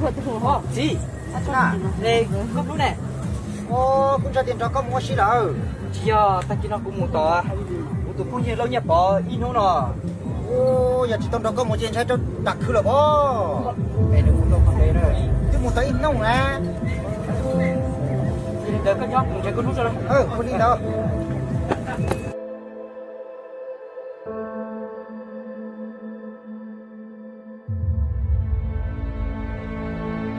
Txiv, koj hlub ne. Kuv ntshai tias nrog koj mus ua si lawm. Tsis yog, tag kis no kuv mus tom kuv tus phooj ywg Lauj Nyiaj Pov ib hnub no. Yog tsis tau nrog koj mus ces ntshai rau tam khw lawm os. Twb mus tau ib hnub na. Ntawd koj nyob kuv ntshe koj hlub tso. Ua li ntawd.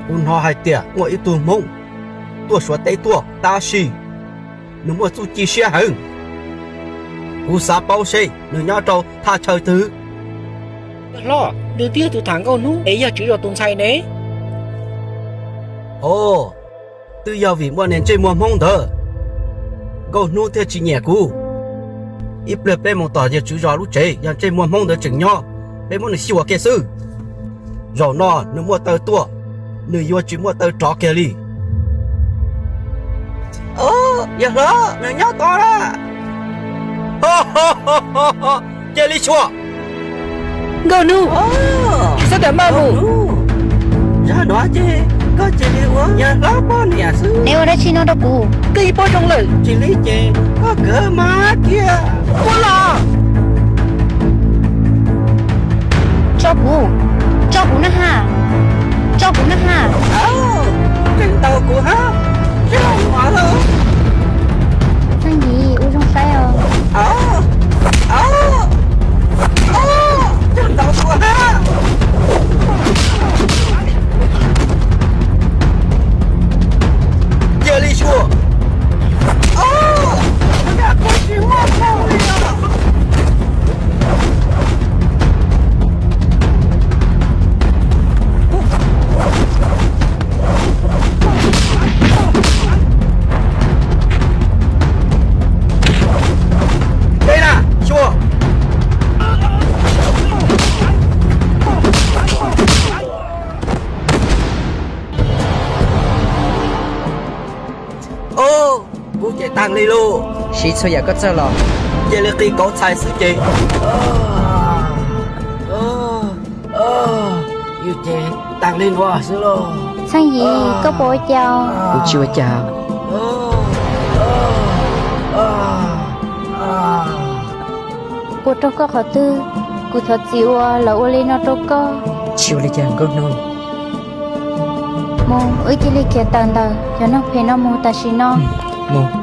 Kuv hnov hais tias muaj ib tug Hmoob tuaj Suav teb tuaj tab sis nws muaj txuj ci siab heev. Kuv xav paub seb nws nyob rau thaj chaw twg. Hlob, nws twb yog tus tham nkauj hnub es yog tswv zos tus ntxhais ne. Os, twb yog vim muaj niag ntsej muag Hmoob ntawd, nkauj hnub thiaj tsis nyiam kuv. Ib pliag peb mus tom yawg tswv zos lub tsev, yog ntsej muag Hmoob ntawd tseem nyob, peb muab nws xyuas kiag xwb. Zaum no nws muaj taw tuaj, nws yuav tsis muaj taw rov kiag li. Yawg hlob, nws nyob tod na. Cia li xyuas. Nkauj hnub, tsis txhob tam maj mus. Zag no ces koj cia li ua yawg hlob poj niam xwb. Neb ua dab tsi no rau kuv? Koj yeej paub zoo lawm. Tsis li ces koj kawg mas kiag. Ua los. Tso kuv, tso kuv na ha, tso kuv na ha. Tseem ntaus kuv hab, tseem ntaus kuv hab. Txheej Yim, ua zoo saib os. Tseem ntaus kuv hab. Cia li xyuas. Dej na, xyuas. Au, kuv ces tag li lauj. Siv txhua yam koj txawj los. Cia li qi kauv txhais xwb ces. Yus ces tag li nuav xwb lauj. Txheej Yim, koj puas ua cas? Kuv tsis ua cas. Kuv raug koj qhov twg, kuv thov txim uas lawv ua li no rau koj. Tsis ua li cas Nkauj Hnub. Mus, wb cia li khiav tawm ntawm cov neeg phem no mus tam sim no. Mus.